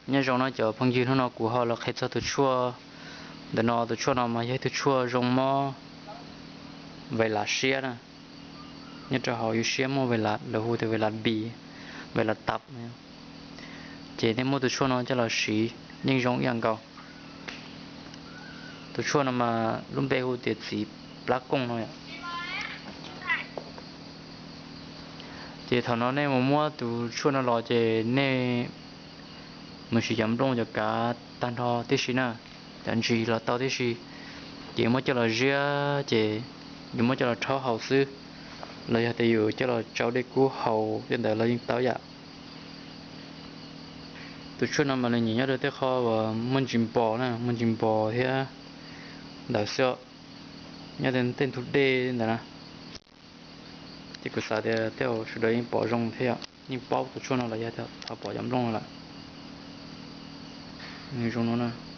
Nyob zoo no cov phooj ywg, hnub no kuv ho los qhia txog tus tshuaj ntawm no. Tus tshuaj no mas yog ib tug tshuaj zoo mob vais lav siab na. Nyob rau hauv yus siab muaj vais lav, lawv hu tias vais lav bis, vais lav tap. Ces nej muab tus tshuaj no coj los siv yeej zoo ib yam nkaus. Tus tshuaj no mas lub npe hu tias txiv plab kooj no yom. Ces thaum no nej mus muab tus tshuaj no los ces nej mus siv cov nplooj cov kav tag nrho tib si na, cov ntsis los tau tib si. Ces muab coj los ziab ces yus muab coj los rhaub haus xwb, los yog tias yus coj los tsau dej kub haus li ntawd los yeej tau yam. Tus tshuaj no mas nws nyiam nyob rau tej qhov uas muaj ntsis npos na, muaj ntsis npos thiab ntawd xwb, nyob tej ntug dej ntawd na. Ces kuv xav tias tej sawv daws yeej pom zoo thiab yom, yeej paub tus tshuaj no los yog tias pom cov nplooj no lawm. Nws zoo no na.